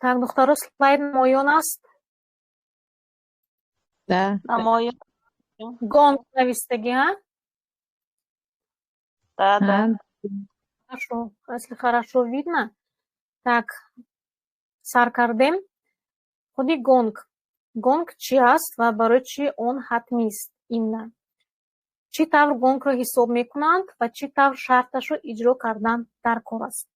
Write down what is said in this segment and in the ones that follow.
Так, духтаро, слайд намоён аст? Да. Намоён. Гонг навистагӣ, ҳа? Да. Хорошо, если хорошо видно. Так, сар кардем. Худи гонг. Гонг чӣ аст ва барои чӣ он ҳатмист именно? Чӣ тавр гонгро ҳисоб мекунанд ва чӣ тавр шарташро иҷро кардан дар кор аст?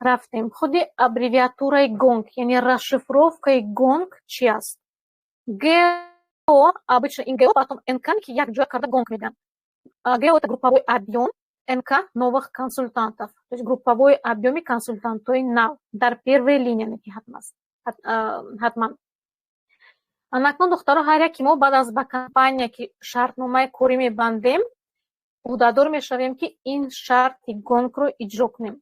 Рафтем. Худи аббревиатураи гонг, яъне расшифровкаи гонг чӣ аст? ГО, обычно ин ГО, потом НК, ки якҷоя карда гонг мегӯянд. ГО — это групповой объем, НК — новых консультантов, то есть групповой объеми консультантҳои нав дар первой линия, ки ҳатман. Анакнун, духтаро, ҳар яки мо баъд аз ба компания ки шартномаи корӣ мебандем, ӯҳдадор мешавем, ки ин шарти гонгро иҷро кунем.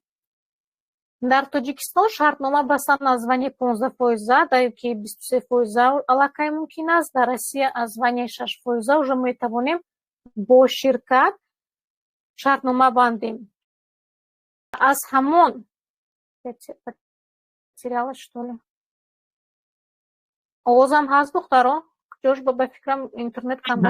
Дар Тоҷикистон шартнома бастан аз звание 15 фоиза, дар ки 23 фоиза аллакай мумкин аст. Дар Россия аз звание 6 фоиза уже метавонем бо ширкат шартнома бандем. Аз ҳамон, потеряла, что ли? Овозам ҳаст, духтаро? Куҷош, ба фикрам, интернет кам.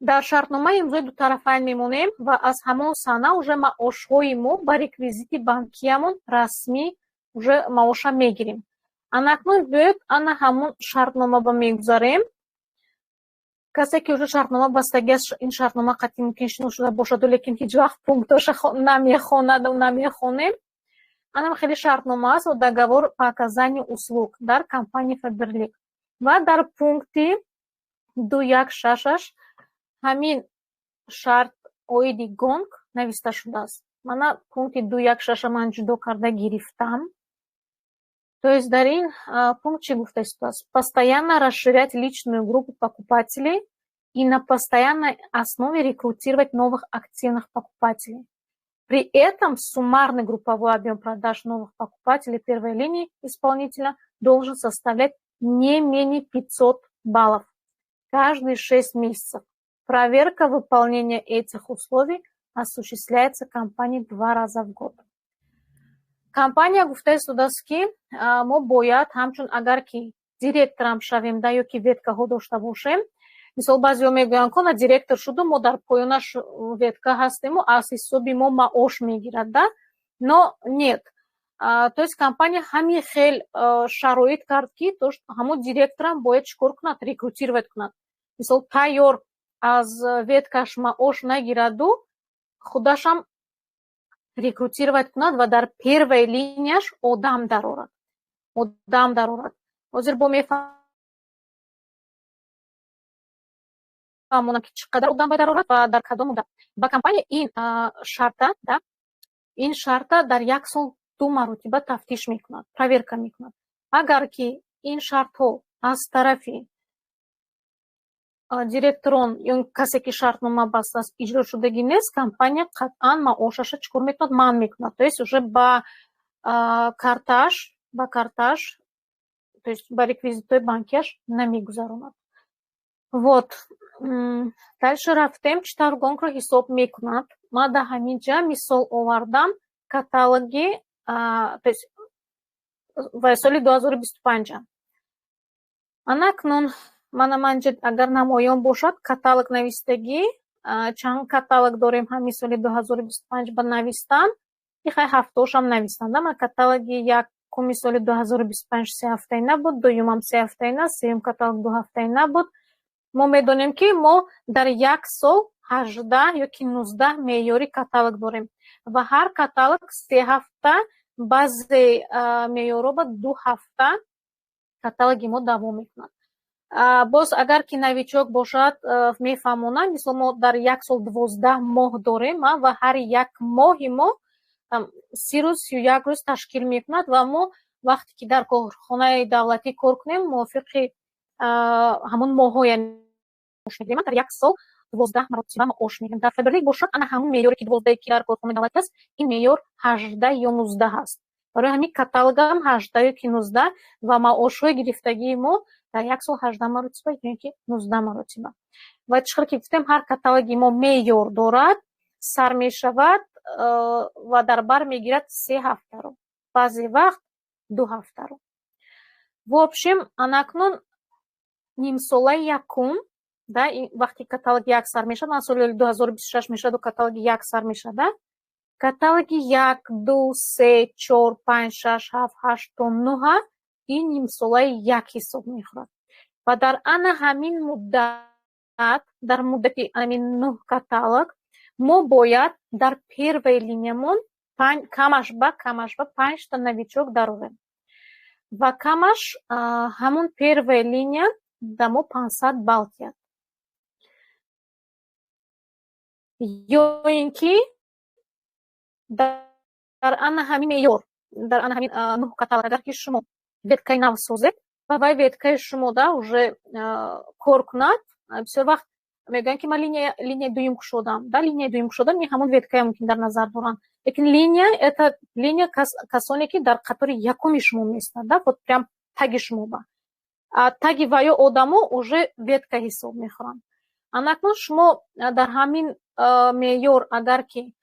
Дар шартнома имзои дутарафайн мемонем ва аз ҳамон сана уже маошҳои мо ба реквизити банкиямон расмӣ уже маоша мегирем. Анакнун биёед, ана ҳамон шартнома ба мегузарем. Касе ки уже шартнома бастагӣ аст, ин шартнома қатъи мумкин шинос шуда бошаду, лекин ҳеҷ вақт пунктоша намехонаду намехонем. Анам хеле шартнома аст, договор по оказанию услуг дар компания Фаберлик, ва дар пункти 2.1.6-аш ҳамин шарт оиди гонг нависта шудааст. Мана, пункти 2.1.6-а ман ҷудо карда гирифтам. То есть дар ин пункт чӣ гуфта истодааст? Постоянно расширять личную группу покупателей и на постоянной основе рекрутировать новых активных покупателей. При этом суммарный групповой объем продаж новых покупателей первой линии исполнителя должен составлять не менее 500 баллов каждые 6 месяцев. Проверка выполнения этих условий осуществляется компанией два раза в год. Компания гуфта истодааст, ки мо бояд ҳамчун, агар ки директорам шавем да ё ки веткаҳо дошта бошем. Мисол, баъзеҳо мегӯянд, ко на директор шуду, мо дар поёнаш ветка ҳастему, аз ҳисоби мо маош мегирад да. Но нет, то есть компания ҳамин хел шароит кард, ки ҳамон директорам бояд чӣ кор кунад? Рекрутировать кунад. Мисол, тайёр аз веткаш маош нагираду, худашам рекрутировать кунад ва дар первой линияш одам дарорад, одам дарорад. Ҳозир бо мефаҳмонам, ки чӣ қадар одам бояд дарорад ва дар кадом муддат. Ба компания ин шарта да, ин шарта дар як сол ду маротиба тафтиш мекунад, проверка мекунад. Агар ки ин шартҳо аз тарафи директорон ё касе ки шартнома бастааст, иҷро шудагӣ нест, компания қатъан маошаша чӣ кор мекунад? Манъ мекунад, то есть уже ба карташ, то есть ба реквизитҳои банкиаш намегузаронад. Вот, дальше рафтем. Чӣ тавр гонгро ҳисоб мекунад? Ман дар ҳамин ҷа мисол овардам, каталоги, то есть ва соли 2025-а. Анакнун мана манҷа, агар намоён бошад, каталог навистагӣ. Чанд каталог дорем ҳамин соли 2025 ба навистан? Ихай, ҳафтаошам навистанда. Ман каталоги якуми соли 2025 сеҳафтаина буд, дуюмам сеҳафтаина, сеюм каталог дуҳафтаина буд. Мо медонем, ки мо дар як сол 18 ё ки 19 меъёри каталог дорем ва ҳар каталог 3 ҳафта, баъзе меъёрҳо ба 2 ҳафта каталоги мо давом мекунад. Боз агар ки новичок бошад, мефаҳмонам. Мисол, мо дар як сол 12 моҳ дорем ва ҳар як моҳи мо 30 рӯз, 31 рӯз ташкил мекунад. Ва мо вақте ки дар корхонаи давлатӣ кор кунем, мувофиқи ҳамон моҳҳо мегирем. Дар як сол 12 маротиба маош мегирем. Дар Фаберлик бошад, ана ҳамон меъёре ки 12, ки дар корхонаи давлатӣ аст, ин меъёр 18 ё 19 аст. Барои ҳамин каталогам 18 ё ки 19 ва маошҳои гирифтагии мо дар як сол 18 маротиба ё ки 19 маротиба. Ва чӣ хел ки гуфтем, ҳар каталоги мо меъёр дорад, сар мешавад ва дар бар мегирад 3 ҳафтаро. Баъзе вақт 2 ҳафтаро. В общем, анакнун нимсолаи якум да, вақти каталоги як сар мешавад, ман соли 2026 мешаваду каталоги як сар мешавад. Каталоги як, ду, се, чор, панҷ, шаш, ҳафт, ҳашт то нӯҳа, ин нимсолаи як ҳисоб мехӯрад. Ва дар ана ҳамин муддат, дар муддати ҳамин нӯҳ каталог, мо бояд дар первая линиямон камаш ба панҷта новичок дарорем ва камаш ҳамун первая линия да мо 500 балл диҳад. Ё ин ки дар ана ҳамин меъёр, дар ана ҳамин нӯҳ каталог, агар ки шумо веткаи нав созед ва вай веткаи шумо да уже кор кунад. Бисёр вақт мегӯянд, ки ман линияи дуюм кушодам да, линияи дуюм кушодам, ин ҳамон веткая мумкин дар назар доранд, лекин линия — это линия касоне, ки дар қатори якуми шумо меистанд да, вот прям таги шумо ба таги ваё одамо уже ветка ҳисоб мехӯранд. Анакнун шумо дар ҳамин меъёр агар ки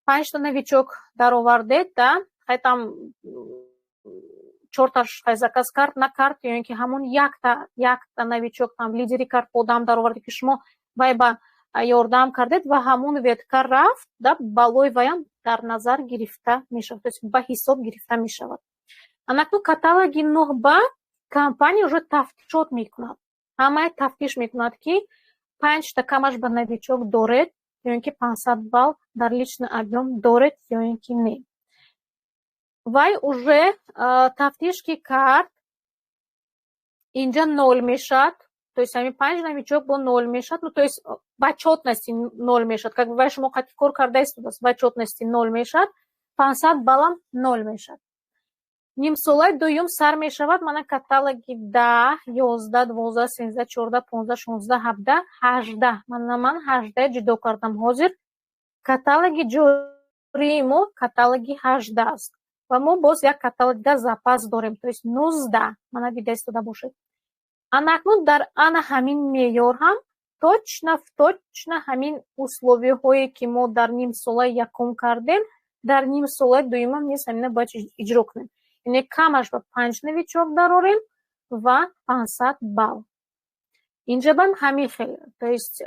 панҷта новичок даровардед да, хай, там чорташ, хай, заказ кард, накард, ё ин ки ҳамон якта новичок там лидери кард, одам дароварде, ки шумо вай ба ёрдам кардед ва ҳамон ветка рафт да, баллои ваям дар назар гирифта мешавад, то есть ба ҳисоб гирифта мешавад. Анакнун каталоги нӯҳ ба компания уже тафтишот мекунад, ҳамаи тафтиш мекунад, ки панҷта камаш ба новичок доред ё ин ки 500 балл дар личный объем доред ё ин ки не. Вай уже тафтиш ки кард, инҷа ноль мешавад, то есть ҳамин панҷ новичок бо ноль мешавад, ну, то есть ба отчётности ноль мешавад, как бы вай шумо қатъи кор карда истодааст, ба отчётности ноль мешавад, 500 баллам ноль мешавад. Нимсолаи дуюм сар мешавад. Мана каталоги 10, 11, 12, 13, 14, 15, 16, 17, 18. Мана ман 18 ҷудо кардам. Ҳозир каталоги ҷории мо каталоги 18 аст ва мо боз як каталог дигар запас дорем, то есть 19. Мана дида истода бошед. Анакнун дар ана ҳамин меъёр ҳам точно в точно ҳамин условияҳое, ки мо дар нимсолаи якум кардем, дар нимсолаи дуюмам низ ҳамина бояд иҷро кунем, яъне камаш ба панҷ новичок дарорем ва 500 балл. Инҷа бам ҳамин хел, то есть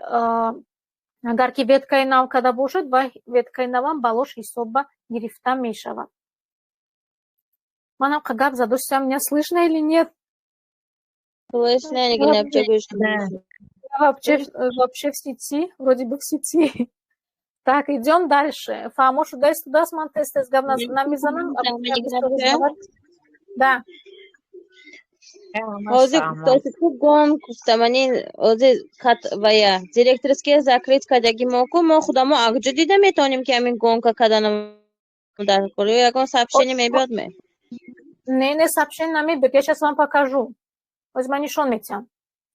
агар ки веткаи нав карда бошад, ва веткаи навам баллош ҳисобба гирифта мешавад. Манам гап задостям, меня слышно или нет? Слышно, Нигина. Вообще в сети, вроде бы в сети. Так, идем дальше. Фаҳмо шуда истодааст, ман тез тез гап намезанам. Да. Ҳозир гуфтаси гон гуфтамани, ҳозир вая директорские закрыть кардаги мо ку, мо худамо акҷо дида метавонем, ки ҳамин гонка карданам дар кор, ё ягон сообщение мебиёд ме? Не, сообщение намебиёд, я сейчас вам покажу. Ҳозир ман нишон метиҳам,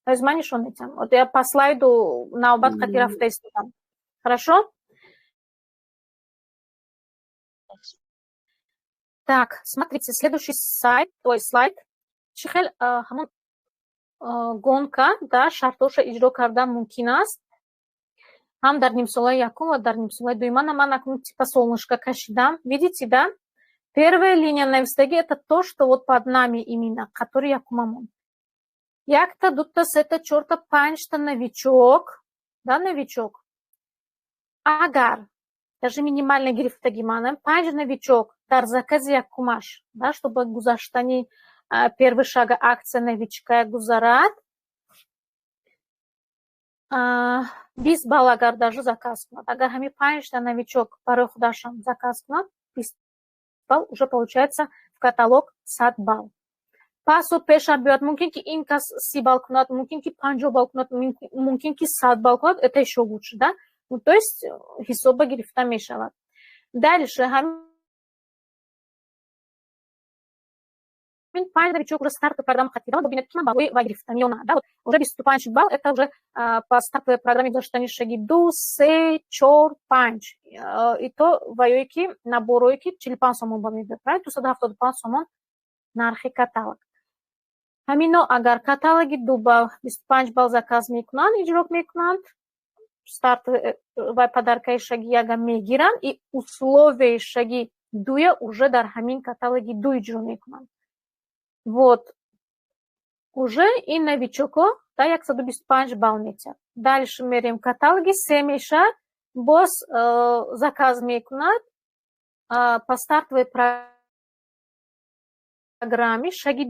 ҳозир ман нишон метиҳам. Вот я по слайду навбат қати рафта истодам, хорошо? Так, смотрите, следующий сайт, то есть слайд. Чӣ хел ҳамон гонка да шартоша иҷро кардан мумкин аст ҳам дар нимсолаи якум ва дар нимсолаи дуюм. Ман акнун типа солнышко кашидам, видите, да? Первая линия навистаги — это то, что вот под нами, именно қатори якумамон. Якта, дута, сета, чорта, панҷта новичок да, новичок. Агар даже минимально гирифтаги манам панҷ новичок дар закази якумаш да, чтобы гузаштани первый шага акция новичка гузарад, 20 балл агар даже заказ кунад, агар ҳамин панҷта новичок барои худашам заказ кунад, 20 балл уже получается, в каталог 100 балл. Пасу пешам биёяд, мумкин ки ин кас 30 балл кунад, мумкин ки 50 балл кунад, мумкин ки 100 балл кунад, это ещё лучше, да. Ну, то есть ҳисоба гирифта мешавад. Дальше ҳамин панҷ новичок уже стартовая программа хатида бибинед, ки ман баллои ва гирифтам ё на, да. Вот уже 25 балл — это уже по стартовой программе гузаштани шаги ду, се, чор, панҷ, и то ваёе ки наборое ки 45 сомон ба мебиёд, правильно? 275 сомон нархи каталог. Ҳамино агар каталоги ду ба 25 балл заказ мекунанд, иҷро мекунанд, старт вай подаркаи шаги яга мегиранд и условияи шаги дуя уже дар ҳамин каталоги ду иҷро мекунанд. Вот уже ин новичокҳо да 125 балл метиҳад. Дальше мерем, каталоги се мешавад, боз заказ мекунад по стартовой программе, шаги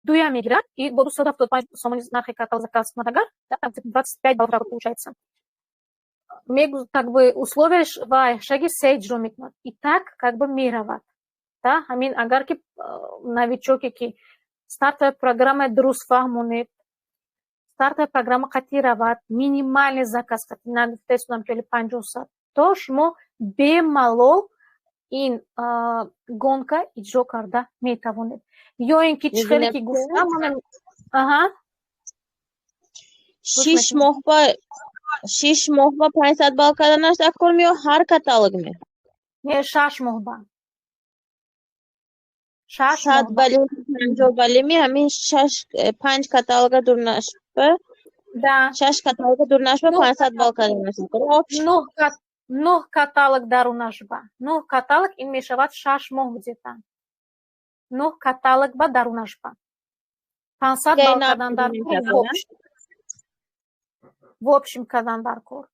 дуя мегирад и бо 275 сомони нархи каталог заказ кунад агар, 25 баллов получается. Как бы условияш вай шаги се иҷро мекунад и так как бы меравад. Да, ҳамин агар ки новичоке ки стартовая программа дуруст фаҳмонед, стартовая программа қатъӣ равад, минимальный заказ қатъӣ нагуфтаистудам ки 50 то шумо бемалол ин гонка иҷро карда метавонед. Ё ин ки чӣ хеле ки гуфтам, аҳа. 6 моҳ ба 500 балл карданаш дар кор ё ҳар каталог ме? Не, 6 моҳ ба. 6 100 моҳ ба. Балли, 50 баллими ҳамин шаш панҷ каталога дурнашба? Да. Шаш каталога дурнашба 500 балл карданаш дар кор. Нӯҳ каталог дарунашба. Нӯҳ каталог ин мешавад 6 моҳ где-то. Нӯҳ каталог ба дарунашба. 500 балл кардан дар кор. В общем кардан дар кор.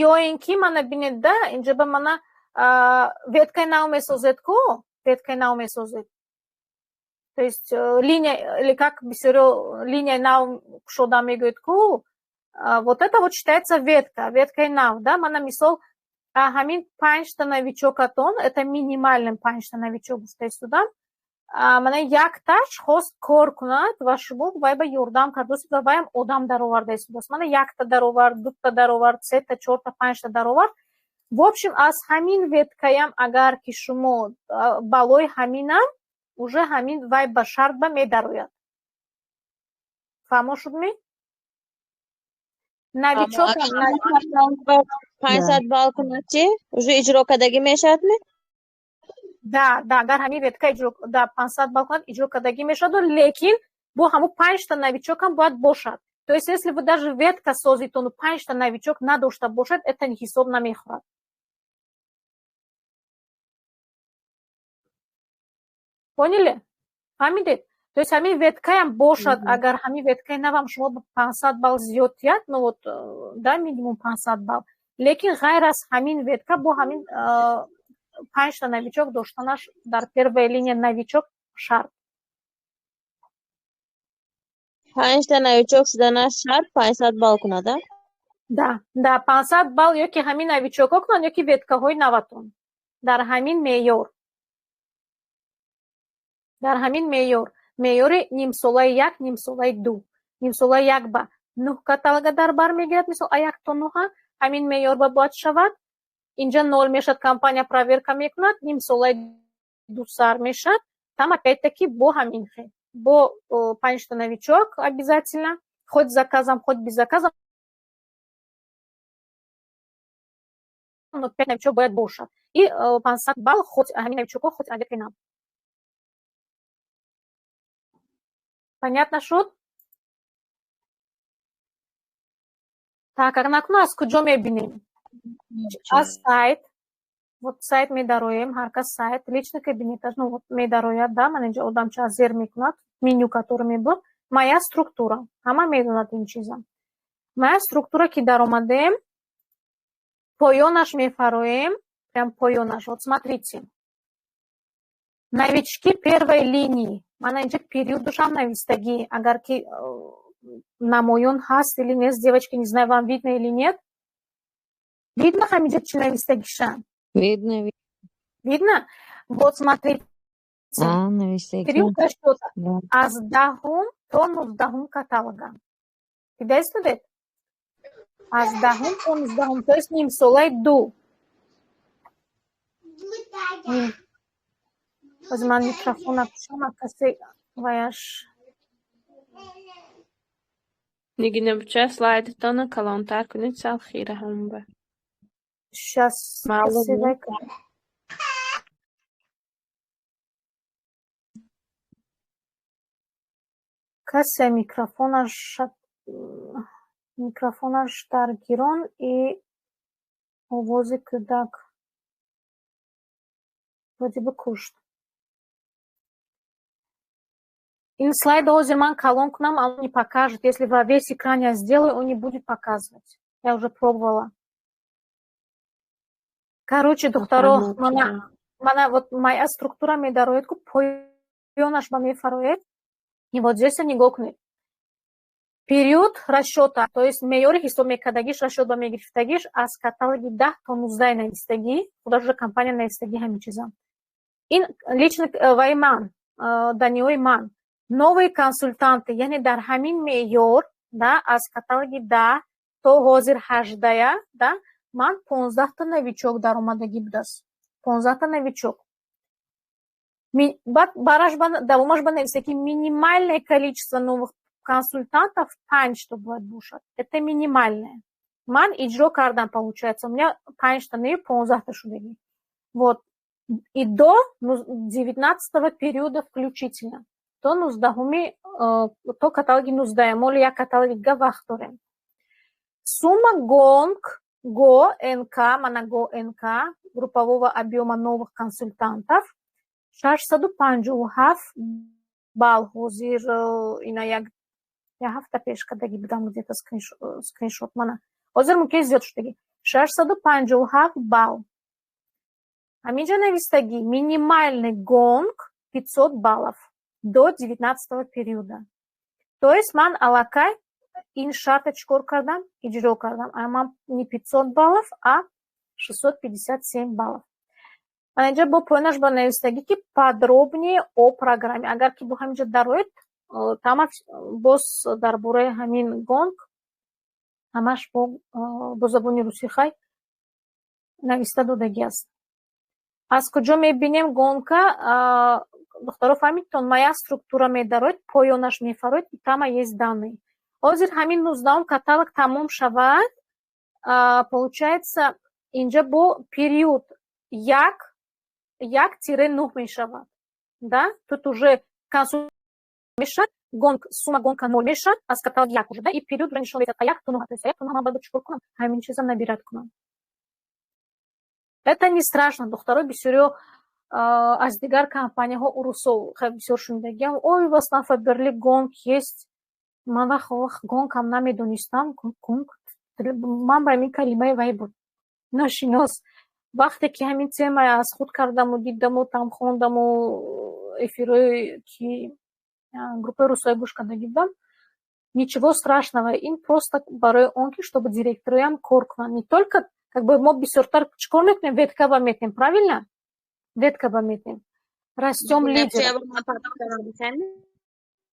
Ё ин ки мана бинед да, инҷа ба мана веткаи нав месозед ку, веткаи нав месозед. То есть линия, или как бисёриё линияи нав кушода мегӯяд ку, вот это вот считается ветка, веткаи нав, да, мана мисол, ҳамин панҷта новичокатон, это минимальный панҷта новичок гуфтаистудам, мана якташ хост кор кунад ва шумо вай ба ёрдам кардастед ва вайам одам дароварда истодааст. Мана якта даровард, дута даровард, сета, чорта, панҷта даровард. В общем, аз ҳамин веткаям агар ки шумо баллои ҳаминам, уже ҳамин вай ба шарт ба медарояд. Фаҳмо шудми? Новичок. 500 балл кунад чӣ? Уже иҷро кардагӣ мешавадми? Да, агар ҳамин ветка иҷро да 500 балл кунад, иҷро кардагӣ мешаваду, лекин бо ҳамун панҷта новичокам бояд бошад. То есть если вы даже ветка созитону панҷта новичок надошта бошад, это ҳисоб намехӯрад. Поняли? Фаҳмидед? То есть ҳамин веткаям бошад, агар ҳамин веткаи навам шумо ба 500 балл зиёд тиҳад, ну вот, да, минимум 500 балл. Лекин ғайр аз ҳамин ветка бо ҳамин панҷта новичок доштанаш дар первая линия новичок шарт. Панҷта новичок шуданаш шарт, 500 балл кунад, а? Да, 500 балл ё ки ҳамин новичокҳо кунанд, ё ки веткаҳои наватон. Дар ҳамин меъёр. Дар ҳамин меъёр. Меъёри нимсолаи як, нимсолаи ду. Нимсолаи як ба нӯҳ каталога дар бар мегирад, мисол, а як то нӯҳа, ҳамин меъёр ба бояд шавад. Инҷа нол мешавад, компания проверка мекунад, нимсолаи ду сар мешавад. Там опять-таки бо ҳамин хел. Бо панҷта новичок обязательно, хоть с заказом, хоть без заказа, но пять новичок бояд бошад. И 500 балл хоть ҳамин новичокҳо, хоть веткаи нав. Понятно шуд? Так, акнун аз куҷо мебинем? Аз сайт. Вот сайт медароем, ҳар кас сайт, личный кабинеташ, ну вот медарояд, да, ман инҷа одамча зер мекунад, меню который мебуд, моя структура. Ҳама медонад ин чиза. Моя структура ки даромадем, поёнаш мефароем, прям поёнаш. Вот смотрите. Новички первой линии. Мана инҷа периодушам навистагӣ. Агар ки намоён ҳаст или нест, девочки, не знаю, вам видно или нет. Видно ҳаминҷа чӣ навистагиша? Видно. Видно? Вот смотрите. А, навистагӣ. Период расчёта Да. аз 10-ум то 19-ум каталога. Дидаистудед? Аз 10-ум то 19-ум, то есть нимсолаи ду. Боз ман микрофона кушам, касе ваяш. Нигина буча, слайдтона калонтар кунед, сал хира ҳамба. Щас. Маълум касе не? Вай кунад. Касе микрофонаш дар гирон и Овози кӯдак вроде бы кушт. Ин слайд ҳозир ман калон кунам, он не покажет. Если во весь экран я сделаю, он не будет показывать. Я уже пробовала. Короче, духтаро, мана вот моя структура медароед ку, поёнаш ба мефароед. И вот здесь нигоҳ кунед. Период расчёта, то есть меъёри ҳисоб мекардагиш, расчёт ба мегирифтагиш аз каталоги 10 то 19 навистагӣ, худаш уже компания навистагӣ ҳамин чиза. Ин лично ваи ман, данныеи ман. Новые консультанты, яъне дар ҳамин меъёр, да, аз каталоги 10 то ҳозир 18, да, ман 15та новичок даромадагӣ будааст. 15та новичок. Баъд бараш давомаш ба нависта, ки минимальное количество новых консультантов панҷта бояд бошад. Это минимальное. Ман иҷро кардам, получается, у меня панҷта не, 15та шудагӣ. Вот. И до 19-го периода включительно. То 19-уми, то каталоги 19-ам, моли як каталоги дига вақт дорем. Сумма гонк, ГОНК, мана ГОНК, группового объема новых консультантов, 657 балл. Ҳозир ина як ҳафта пеш кардагӣ будам где-то скриншот, мана. Ҳозир мумкин зиёд шудагӣ. 657 балл. Ҳаминҷо навистагӣ минимальный гонк 500 баллов до 19 периода. То есть ман аллакай ин шарта чӣ кор кардам? Иҷро кардам. А ман не 500 баллов, а 657 баллов. Ман инҷа бо поёнаш ба навистагӣ, ки подробнее о программе. Агар ки бо ҳаминҷо дароед, тама боз дар бораи ҳамин гонк ҳамаш бо забони русӣ хай нависта додагӣ аст. Аз куҷо мебинем гонка? Духтаро, фаҳмидтон? Моя структура медароед, поёнаш мефароед, и тама есть данные. Ҳозир ҳамин 19-ум каталог тамом шавад, получается, инҷа бо период 1, 1-9 мешавад. Да? Тут уже консул мешавад, гонк, сумма гонка ноль мешавад, аз каталог як уже, да, и период уже нишон медиҳад, а як то нӯҳ, то есть як то нӯҳ ман бояд чӣ кор кунам? Ҳамин чиза набирать кунам. Это не страшно, духтаро, бисёриё аз дигар компанияҳо, урусо бисёр шунидагиам: «Ой, у вас на Фаберлик гонк есть». Ман вақт гонкам намедонистам, гонк ман ба ҳамин калимаи вай буд ношинос. Вақте ки ҳамин тема аз худ кардаму дидаму, там хондаму, эфирҳое ки группаи русоя гӯш кардагӣ будам, ничего страшного, ин просто барои он ки чтобы директороям кор кунанд. Не только как бы мо бисёртар чӣ кор мекунем? Ветка ба метем, правильно? Ветка ба метем, растём лидер.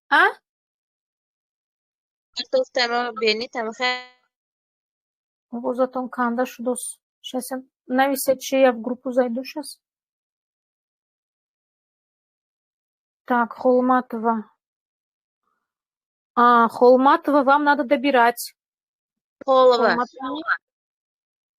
А? Овозатон канда шудос. Сейчас я нависед, чи я в группу зайду сейчас. Так, Холматова. А, Холматова, вам надо добирать. Холова.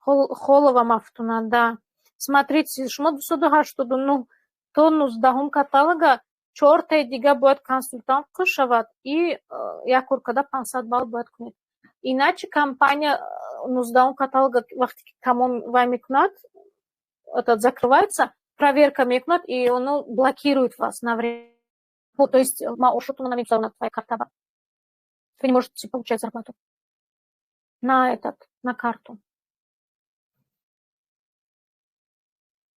Холова Мафтуна, да. Смотрите, шумо 289 то 19-ум каталога чортаи дига бояд консултант шавад и як кор карда 500 балл бояд кунед. Иначе компания 19-ум каталога вақте ки тамом вай мекунад, этот закрывается, проверка мекунад, и оно блокирует вас на время. Ну, то есть маошотуна намегузаронад твоя карта. Вы не можете получать зарплату на этот, на карту.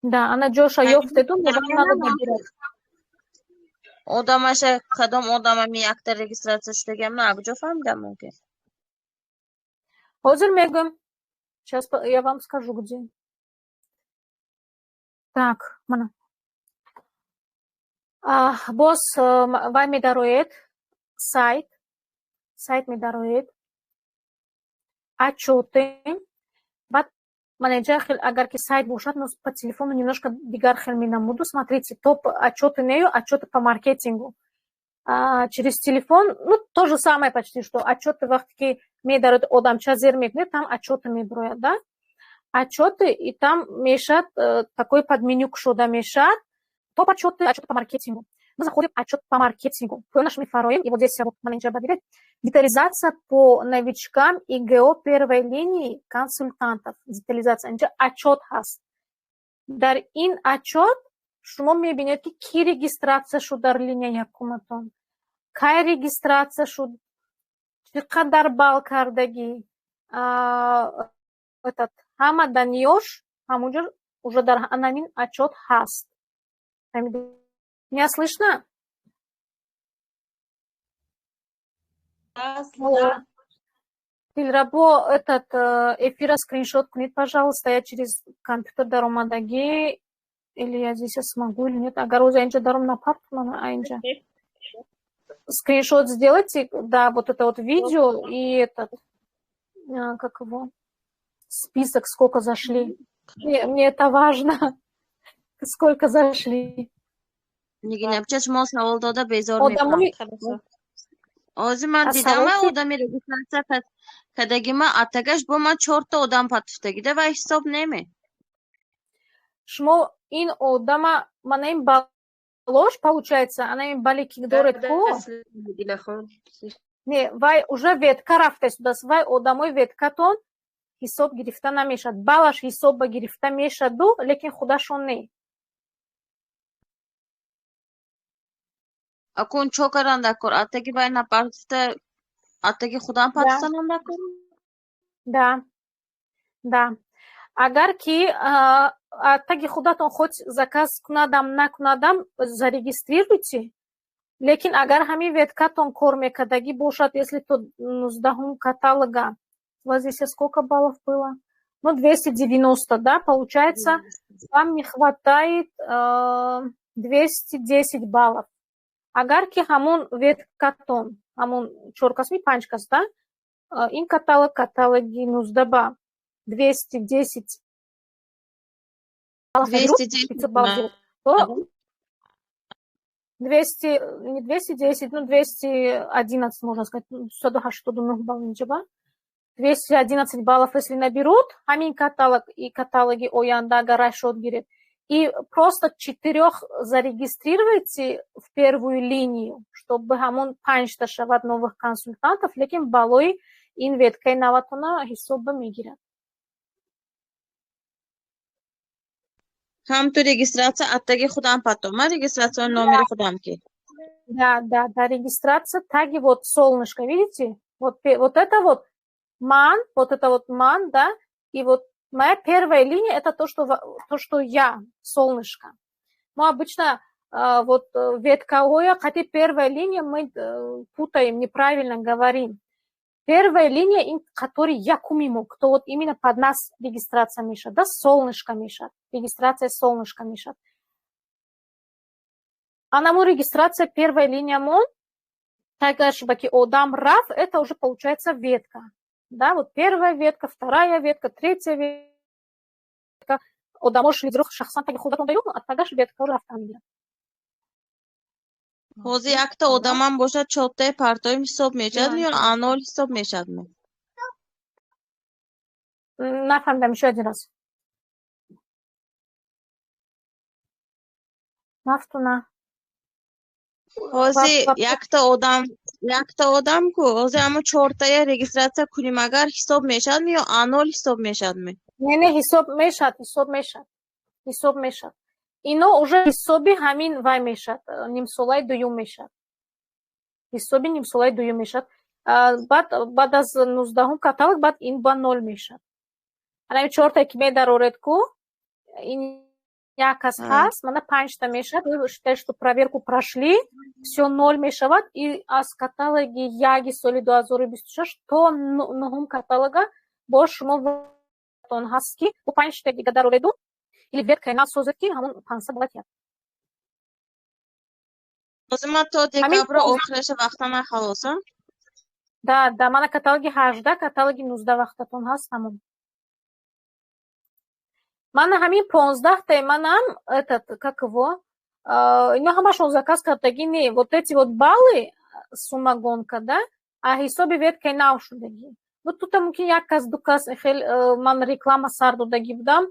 Да, ана ҷоша ёфтеду, но вам надо добирать. Одамаша кадом одамами якта регистрация шудагиам на куҷо фаҳмидам мумкин? Ҳозир мегӯям. Сейчас я вам скажу, где. Так, мана. Боз вай медароед, сайт медароед, отчёты, баъд мана инҷа хел, агар ки сайт бошад, но по телефону немножко дигар хел менамуду. Смотрите, топ отчёты нею, отчёты по маркетингу. Через телефон, ну, то же самое почти, что отчёты, вақте ки медароед, одамча зер мекунед, там отчёты мебирояд, да? Отчёты, и там мешад, такой подменю кушода мешад, топ отчёты, отчёты по маркетингу. Мы заходим в отчет по маркетингу. Поёнаш мефароем, и вот здесь вот менеджер бибинед. Детализация по новичкам и ГО первой линии консультантов. Детализация. Инҷа отчет ҳаст. Дар ин отчет шумо мебинед, ки кӣ регистрация шуд дар линия якуматон, кай регистрация шуд, чӣ қадар балл кардагӣ, этот, ҳама данныеш ҳамунҷо уже дар ҳамин отчет ҳаст. Меня слышно? Да, слышно. Дилрабо, этот эфира скриншот кунед, пожалуйста, я через компьютер даромадагӣ, или я здесь смогу, или нет. Агар оза инҷа даром напартмана, а инҷа. Скриншот сделайте, да, вот это вот видео и этот, как его, список, сколько зашли. Мне это важно, сколько зашли. Нигина, апча шумо савол дода безор мекунам. Ҳозир ман дидам, одами регистрация кардагима, атагаш бо ман чорта одам патуфтагида ва ҳисоб неме. Шумо ин одама, мана ин балош, получается, ана ин бале ки доред ку? Не, вай уже ветка рафтаистудааст, вай одамои веткатон ҳисоб гирифта намешавад. Балаш ҳисобба гирифта мешаду, лекин худашон не. Акун чо кардан даркор? Атаги вай напартуфта, атаги худам партуфтанам даркор? Да. Агар ки атаги худатон хоть заказ кунадам, накунадам, зарегистрируйте, лекин агар ҳамин веткатон кор мекардагӣ бошад, если то 19-ум каталога, у вас здесь сколько баллов было? Ну, 290, да, получается, вам не хватает 210 баллов. Агар ки ҳамон веткатон, ҳамон чор касми, панҷ кас, да, ин каталог, каталоги 19 ба 210 баллов наберут, 500 баллов делают, то 200, не 210, ну 211, можно сказать, 189 баллов инҷаба. 211 баллов, если наберут, ҳамин каталог и каталоги оянда агар расчет гиред, и просто четырех зарегистрируйте в первую линию, чтобы ҳамон панҷта шавад новых консультантов, лекин баллои ин веткаи наватона ҳисобба мегирад. Ҳам ту регистрация аттаги худам потом. Ман регистрация номери худам ки. Да, регистрация таги вот солнышко, видите? Вот, вот это вот ман, вот это вот ман, да, и вот моя первая линия это то, что я, солнышко. Мы обычно вот ветка оя, хотя первая линия мы путаем, неправильно говорим. Первая линия, который якумимо, кто вот именно под нас регистрация мешад, да, солнышко мешад, регистрация солнышко мешад. А наму регистрация первая линия мон, тагаш баки одам раф, это уже получается ветка. Да, вот первая ветка, вторая ветка, третья ветка. Одамош лидерох шахсан таги худатон даюн, а тагаш ветка уже рафтан мегирад. Ҳозир якта одамам бошад, чортаи партоим ҳисоб мешавад ё анол ҳисоб мешавад? Нафаҳмидам, ещё один раз. Мафтуна. Ҳозир якта одам ку, ҳозир ҳамо чортая регистрация кунем, агар ҳисоб мешавад ё анол ҳисоб мешавад? Не, ҳисоб мешавад, ҳисоб мешавад, ҳисоб мешавад. Ино уже ҳисоби ҳамин вай мешавад, нимсолаи дуюм мешавад. Ҳисоби нимсолаи дуюм мешавад. Баъд аз 19-ум каталог, баъд ин ба нол мешавад. Ана чортае ки медароред ку, ин як кас ҳаст, мана панҷта мешавад. Вы считаете, что проверку прошли, всё ноль мешавад, и аз каталоги яги соли 2026 то нуҳум каталога боз шумо он ҳаст, ки бо панҷта дига дарореду или веткаи нав созед, ки ҳамон 500 бояд як. Ҳозир ман то декабра охираша вақтам халоса? Да, мана каталоги 18, каталоги 19 вақтатон ҳаст, тамом. Мана ҳамин 15-таи манам, этот, как его, ино ҳамашон заказ кардагӣ не, вот эти вот баллы, сумма гонка, да, а ҳисоби веткаи нав шудагӣ. Вот тута мумкин як кас, ду кас хел ман реклама сар додагӣ будам.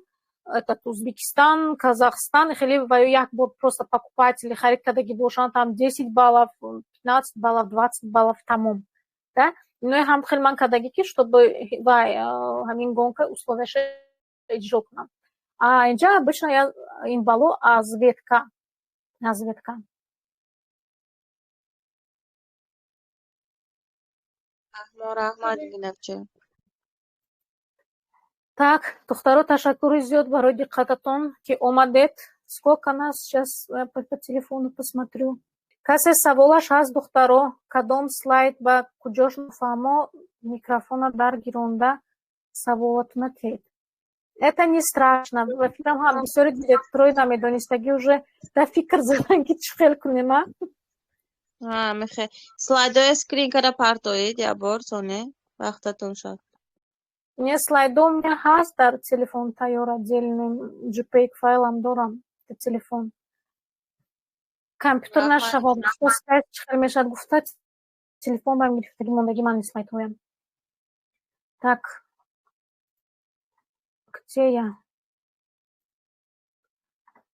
Этот Узбекистан, Казахстан, хеле ва ё як бор просто покупатели харид кардагӣ бошанд, там 10 баллов, 15 баллов, 20 баллов, тамом. Да? Инои ҳам хеле ман кардагӣ, ки чтобы вай ҳамин гонка условияша иҷро кунам. А инҷа обычно я ин балло аз ветка, аз ветка. Раҳмат, Нигинабча. Так, духтаро, ташаккури зиёд барои диққататон, ки омадед. Сколько нас сейчас, по телефону посмотрю. Касе саволаш ҳаст, духтаро, кадом слайд ба куҷош нофаҳмо, микрофона дар гиронда саволатона тед. Это не страшно. Ба фикрам, ҳам бисёри директорои намедонистагӣ уже дар фикр задан, ки чӣ хел кунем, а? Ҳа, мехе. Слайдоя скрин кара партоед як бор, соне вақтатон шуд. Не, слайдо у меня ҳаст дар телефон тайёр, отдельный JPEG файлам дорам дар телефон. Компютер нашавад, слайд чӣ хел мешавад гуфта, телефон бам гирифтагӣ мондагӣ ман слайдҳоям. Так, где я?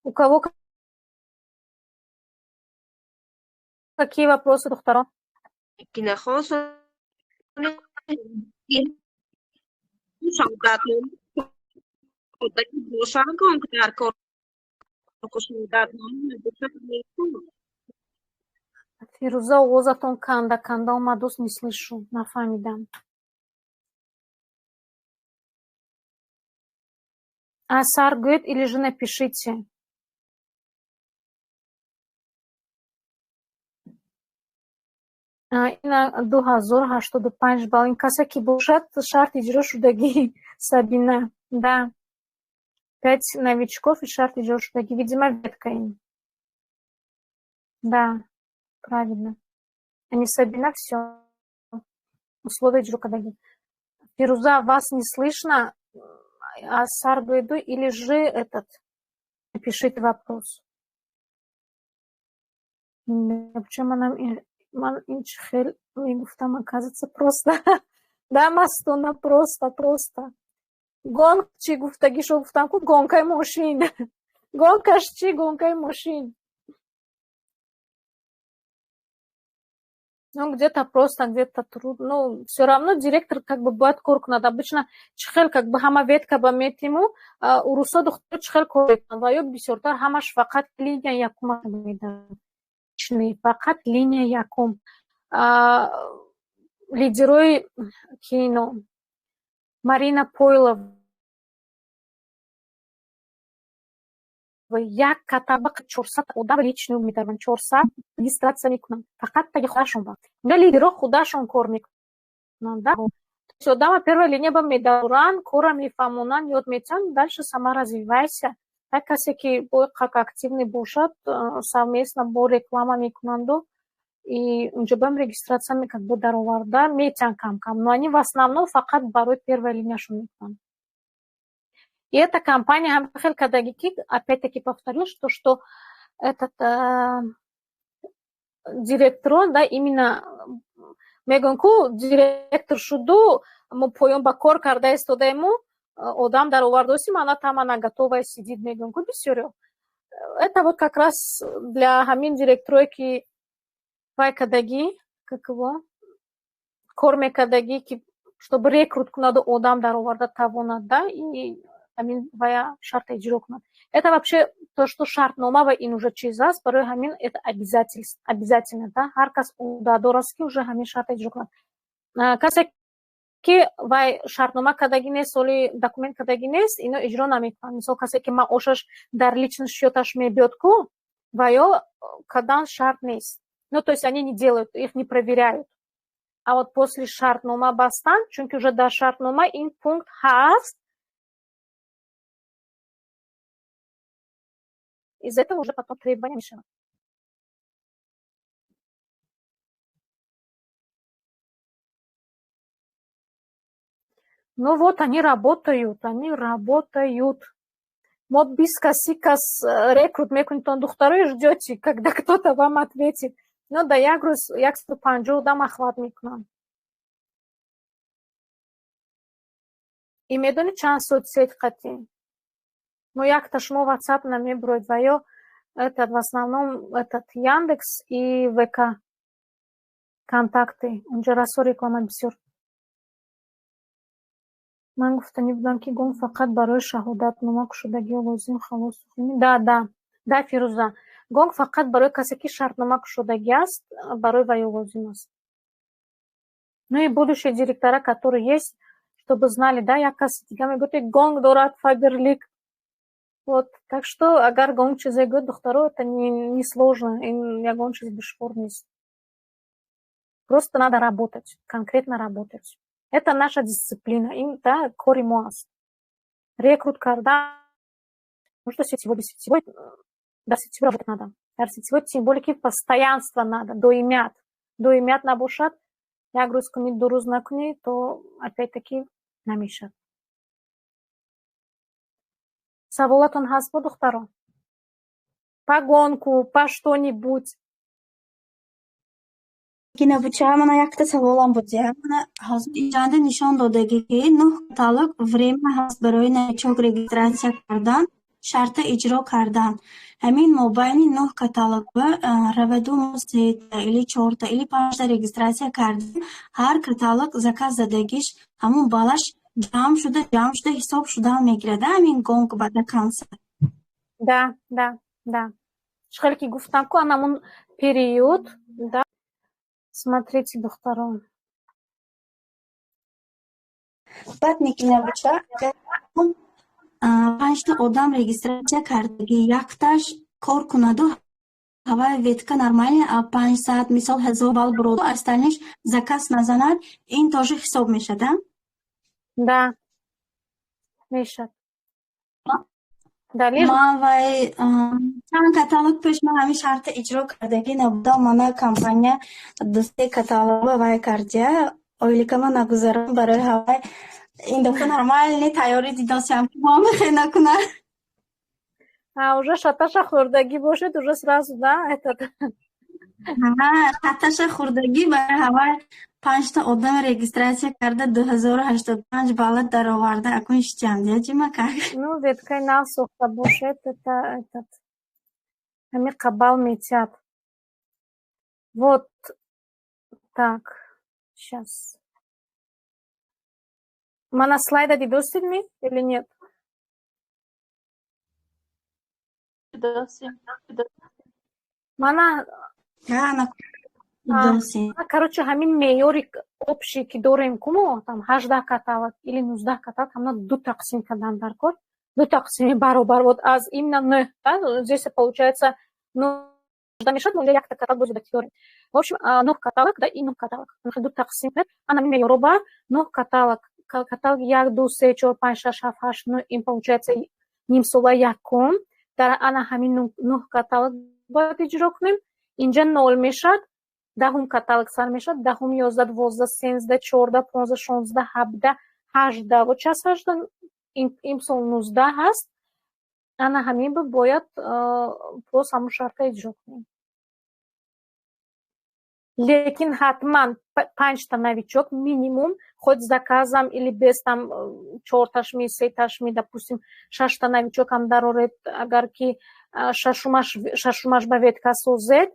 У кого какие вопросы, духтаро? Нигинахон, шаҳодатнома бошанд, дар кор шаҳодатнома набошад. Фирӯза, овозатон канда канда омад, дӯст, не слышу, нафаҳмидам. Асар гӯед или же напишите. Ина 2085 балл. Ин касе ки бошад, шарт иҷро шудагӣ, Сабина. Да. Пять новичков и шарт иҷро шудагӣ. Видимо, ветка им. Да, правильно. А не Сабина, все. Условия иҷро кардагӣ. Фируза, вас не слышно. Асар гӯеду или же этот. Напишите вопрос. Почему манам ман ин чӣ хел мегуфтам, оказывается, просто. Да, Мастуна, просто, просто. Гонк чӣ гуфтагишо гуфтам ку, гонкаи мошин. Гонкаш чӣ, гонкаи мошин. Ну, где-то просто, где-то трудно. Ну, все равно директор как бы бояд кор кунад. Обычно чӣ хел как бы ҳама ветка ба метиму, урусо духтаро чӣ хел кор мекунанд ва ё бисёртар ҳамаш фақат линия якума медиҳанд. Фақат линия якум. Лидерои кино Марина Пойлова як катаба 400 одам личный медаранд, 400 регистрация мекунанд фақат таги худашон ба. Инга лидеро худашон кор мекунанд, да? То одама первая линия ба медаранд, кора мефаҳмонанд, ёд метиҳанд, дальше сама развивайся. Так касе ки бо как активный бошад, совместно бо реклама мекунанду и унҷо бам регистрация как бы дароварда метиҳанд кам-кам, но они в основном фақат барои первая линияшон мекунанд. И эта компания ҳам хел кардагӣ, ки опять-таки повторюсь, что этот директорон, да, именно мегӯям ку, директор шуду, мо поён ба кор карда истодаему, одам даровардосим, она там, она готовая сидит, мегӯям ку бисёриё. Это вот как раз для ҳамин директорое, ки вай кардагӣ, как его, кор мекардагӣ, ки чтобы рекрут кунаду одам дароварда тавонад, да, и ҳамин вая шарта иҷро кунад. Это вообще то, что шартнома ва ин уже чиз аст, барои ҳамин это обязательно, да, ҳар кас ӯҳдадор аст, ки уже ҳамин шарта иҷро кунад. Касе ки вай шартнома кардагӣ нест, соли документ кардагӣ нест, ино иҷро намекунанд. Мисол, касе ки маошаш дар личный счеташ мебиёд ку, ва ё кардан шарт нест. Ну, то есть они не делают, их не проверяют. А вот после шартнома бастан, чунки уже дар шартнома ин пункт ҳаст, из этого уже потом требования мешаванд. Ну вот они работают, они работают. Мо бист кас, си кас рекрут мекунитон, духтаро, и ждете, когда кто-то вам ответит. Ну да, як рӯз 150 одам охват мекунанд. И медонӣ чанд соцсеть қатӣ? Но якта шумо WhatsApp намебуроед ва ё этот, в основном этот Яндекс и ВК контакты. Унҷа расо реклама бисёр. Ман гуфтанӣ будам, ки гонг фақат барои шаҳодатнома кушодагиҳо лозим, халос. Да, да, да, Фирӯза. Гонг фақат барои касе, ки шартнома кушодагӣ аст, барои ваё лозим аст. Ну и будущие директора, которые есть, чтобы знали, да, як каси дига мегӯяд, ки гонг дорад Фаберлик. Вот, так что агар гонг чизе гӯяд, духтаро, это не сложно, ин ягон чиз душвор нест. Просто надо работать, конкретно работать. Это наша дисциплина, ин, да, кори мо аст. Рекрут кардан, ну что сетевой, без сетевой, да, сетевой работать надо. Дар сетевой тем более ки постоянство надо, доимият. Доимият набошад, як рӯз кунӣ, 2 рӯз накунӣ, то опять-таки намешавад. Саволатон ҳаст бо, духтаро? По гонку, по что-нибудь? Кинабуча, мана якта саволам буд. Мана ҳозир инҷанда нишон додагӣ, ки нӯҳ каталог время ҳаст барои новичок регистрация кардан, шарта иҷро кардан. Ҳамин мобайни нӯҳ каталогба раваду мо сета или чорта или панҷта регистрация кардем, ҳар каталог заказ задагиш ҳамун балаш ҷамъ шуда ҳисоб шудан мегирад, ҳамин гонг ба до конца. Да. Чӣ хеле ки гуфтам ку, анамун период, да. Смотрите, духтарон. Баъд Никинабуча, панҷта одам регистрация кардагӣ, якташ кор кунаду ҳавай ветка нормально, 5 саат, мисол, 1000 балл буроду, остальныш заказ назанад, ин тоже ҳисоб мешад, а? Да. Мешад. Далел? Ман вай чанд каталог пеш ман ҳамин шарта иҷро кардагӣ набудам, мана компания ду-се каталога вай кардия, ойликама нагузарам, барои ҳавай ин дафъа нормальный тайёрӣ дидосиам, ки мо мехе накунад. А, уже шаташа хӯрдагӣ бошед, уже сразу, да, этот. Шаташа хӯрдагӣ, барои ҳавай панҷта одам регистрация карда, 2085 балла дароварда, акун шитям ҷима как. Ну, веткаи нав сохта бошед, это этот ҳамин қабал метиҳад. Вот так, сейчас. Мана слайда дидостед ми или нет? Дидосем. Мана Дидосем. Короче, ҳамин меъёри общий, ки дорем кумо, там 18 каталог или 19 каталог, ҳамна ду тақсим кардан дар кор. Ду тақсими баробар. Вот аз именно нӯҳ, да, здесь получается, ну, мешад, мо инҷа якта каталог боз дорем. В общем, нӯҳ каталог, да, и нӯҳ каталог. Ду тақсим кард, ана ҳамин меъёроба нӯҳ каталог. Каталог як, ду, се, чор, панҷ, шаш, ҳафт, ҳашт, нӯҳ, ин получается нимсола якум. Дар ана ҳамин нӯҳ каталог бояд иҷро кунем. Инҷа нол мешад, даҳум каталог сар мешад, даҳум, 11, 12, 13, 14, 15, 16, 17, 18, вот час 18, имсол 19 ҳаст. Ана ҳамин бояд боз ҳамун шарта иҷро кунем. Лекин ҳатман панҷта новичок минимум, хоть с заказом или без, там чорташми, сеташми, допустим, шашта новичокам дароред, агар ки шашумаш ба ветка созед,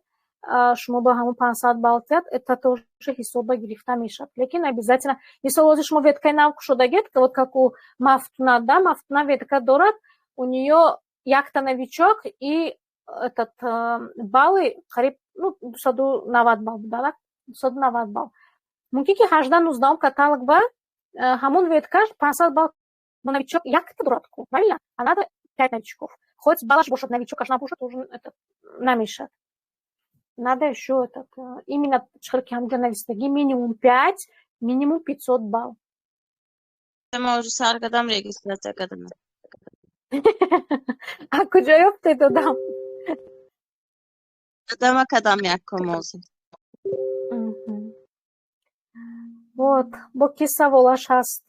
шумо ба ҳамун 500 балл тиҳад, это тоже ҳисоба гирифта мешавад. Лекин обязательно, мисол, ҳозир шумо веткаи нав кушодагед, вот как у Мафтуна, да, Мафтуна ветка дорад, у нее якта новичок и этот баллы қариб, ну, 290 балл буда, 290 балл. Мумкин ки 18, 19-ум каталог ба ҳамон веткаш 500 балл, новичок якта дорад ку, правильно? А надо пять новичков. Хоть баллаш бошад, новичокаш набошад, уже это намешад. Надо еще этот, именно чихел ки ҳамҷа навистагӣ, минимум пять, минимум 500 балл. Ма уже сар кардам регистрация кардам. А куҷо ёфтед одам? Одама кадам якум ҳозир. Вот, бо ки саволаш ҳаст?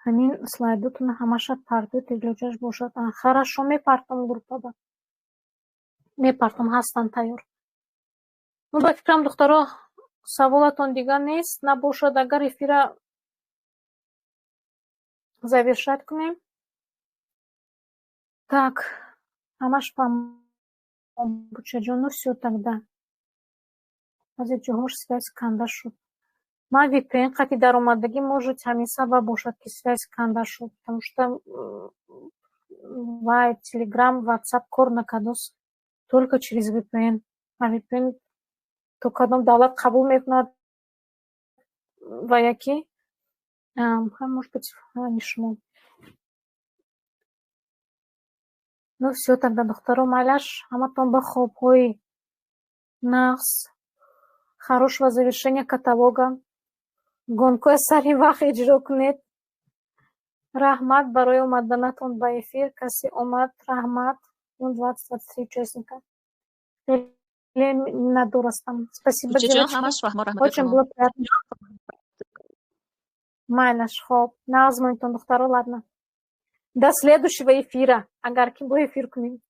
Ҳамин слайдотона ҳамаша партоед, илоҷаш бошад. Хорошо, мепартом группаба. Мепартом, ҳастанд тайёр. Ну, ба фикрам, духтаро, саволатон дигар нест, набошад, агар эфира Завершать кунем. Так, ҳамаш фаҳмо, бучаҷон. Ну всё тогда. Баъзе ҷоҳош связь канда шуд. Ман VPN қати даромадагӣ, может, ҳамин сабаб бошад, ки связь канда шуд, потому что вай Телеграм, Ватсап кор накардост, только через VPN. А VPN то кадом давлат қабул мекунад ва яке, может быть, ҳамин шумо. Ну всё тогда, духтаро, майлаш, ҳаматон ба хобҳои нағз, хорошего завершения каталога. Гонкоя сари вақт иҷро кунед. Раҳмат барои омаданатон ба эфир. Касе омад, раҳмат. 23 участника. Хеле миннатдор ҳастам. Спасибо, девочки. Очень было приятно. Майлаш, хоб. Нағз монедтон, духтаро, ладно. До следующего эфира, агар ки бо эфир кунем.